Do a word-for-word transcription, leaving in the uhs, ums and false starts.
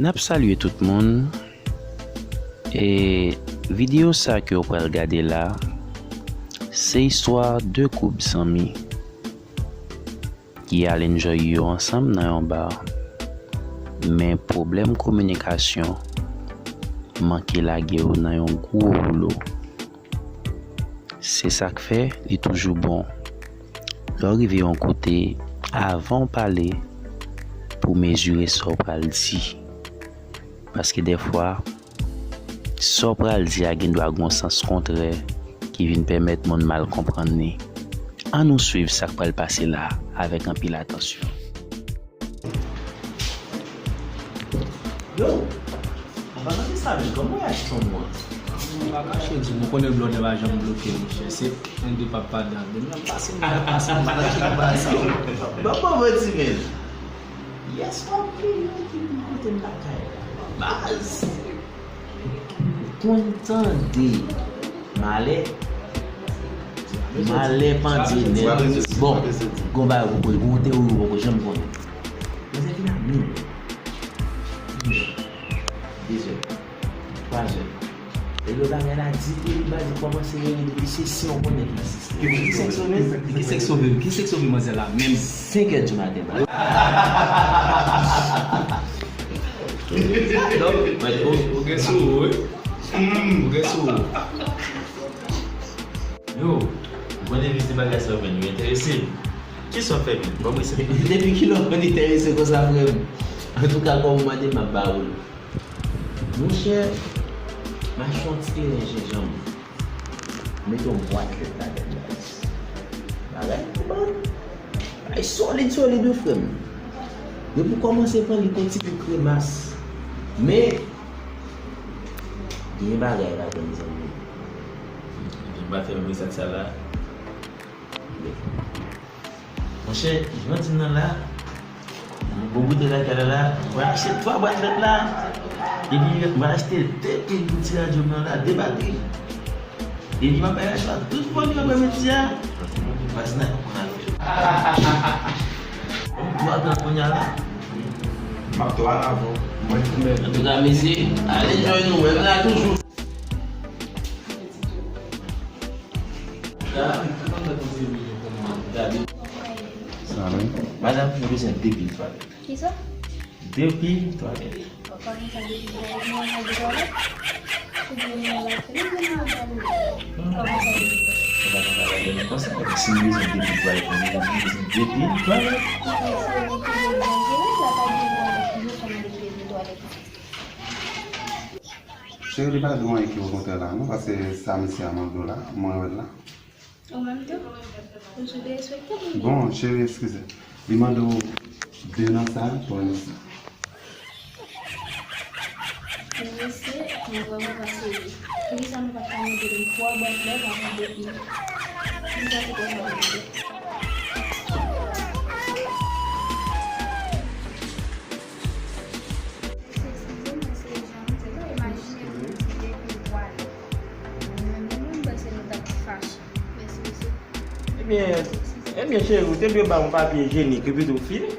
N ap salye tout moun. E videyo sa ke w pral gade la, se istwa de koup zanmi ki al enjoy yo ansanm nan yon bar. Men pwoblèm kominikasyon manke lage yo nan yon gwo woulo. Se sa k fè li toujou bon, lè w rive yon kote, avan w pale, pou w mezire sa w pral di. Paske dèfwa, sa w pral di a gen dwa gen yon sans kontrè ki vin pèmèt moun mal konprann li. Ann nou swiv sa k pral pase la avèk anpil atansyon. Yo, an pasan, ki sa menm? Kòman w achte yon mwa? M pa kache di w, mwen konnen blòdè pa janm bloke, monchè. Se yon de papa dan. Depi nan pase, m nan pase, m pa kache nan bagay sa yo. Ban m ba w manti, men. Yèswa, gen yon ki vin kote m lakay la. Baz! Ou konn tande malè? Malè pandye nèt. Bon, gon bagay ou poko, gon teori ou poko janm konnen. Manzè vin a minwi. Inè, dezè, twazè. E lè bagay la di ke li baz, li kòmanse rele depi se si yon konnen ki sisi. Ki sèks sove? Ki sèks sove? Ki sèks sove manzè la menm? Senkè di maten, baz. Donk, ou, ou gen sou ou, wi. Ou gen sou ou. Yo, m konnen vizit bagay sa yo, men yo enterese m. Kisa w fè menm? Ban mwen sa. Depi kilè w konn enterese konsa, frè m? Antouka, kòm ou mande, m ap ba ou l. Monchè, m achte yon ti peren jenjanm. Mete yon bwat lèt ladan l, baz. Bagay bon. Bagay solid, solid, wi, frè m. Depi w kòmanse pran li, gon ti gout kremas. Men, gen bagay ladan l, zanmi. Vin pa fè m ri sa k sa la. Monchè, jan w di m nan la, m gon goute lakay la la, m pral achte twa bwat lèt la, epi m pral achte de pil pou ti radyo m nan la, de batri. Epi m ap bay rachwa tout fòm yo aprè midi a. Baz nan konn al fè. Bon, m tou ap pran kounye a la. M ap tou al avè w. Mwen menm. Antouka, mesye, al enjoy nou, menm la toujou. Madanm, nou bezwen de pil twalèt. Kisa? De pil twalèt. Ou pa konn sa de pil twalèt, nou ann al de twalèt? Oubyen nou ann al fè, nou ann al fè. Kòman sa de pil twalèt? Ou pa konn sa de pil twalèt. Si nou bezwen de pil twalèt, nou bezwen de pil twalèt. Mesye, nou toujou byen jere, la pa gen twalèt, toujou fè nan de pil twalèt. Cheri, li pa di w anyen ki okontrè la, non, paske sa mesye a mande w la, mwen wè l la. Ou menm tou? Ou sou derespekte pou li. Bon, cheri, eskize. Li mande w de nan sa, twa nan sa. Men mesye, mwen vrèman pa serye. Poukisa nou pa t ka mande m twa bwat lèt avan de pil? Poukisa se konsa nou mande? Mesye, eskize m, men se jan m di la, imajine nou di de pil twalèt. Mwen menm, mwen menm, m panse nou t ap fache. Mèsi, mesye. Ebyen, ebyen, cheri, ou te dwe ba m papye ijenik epi tou fini.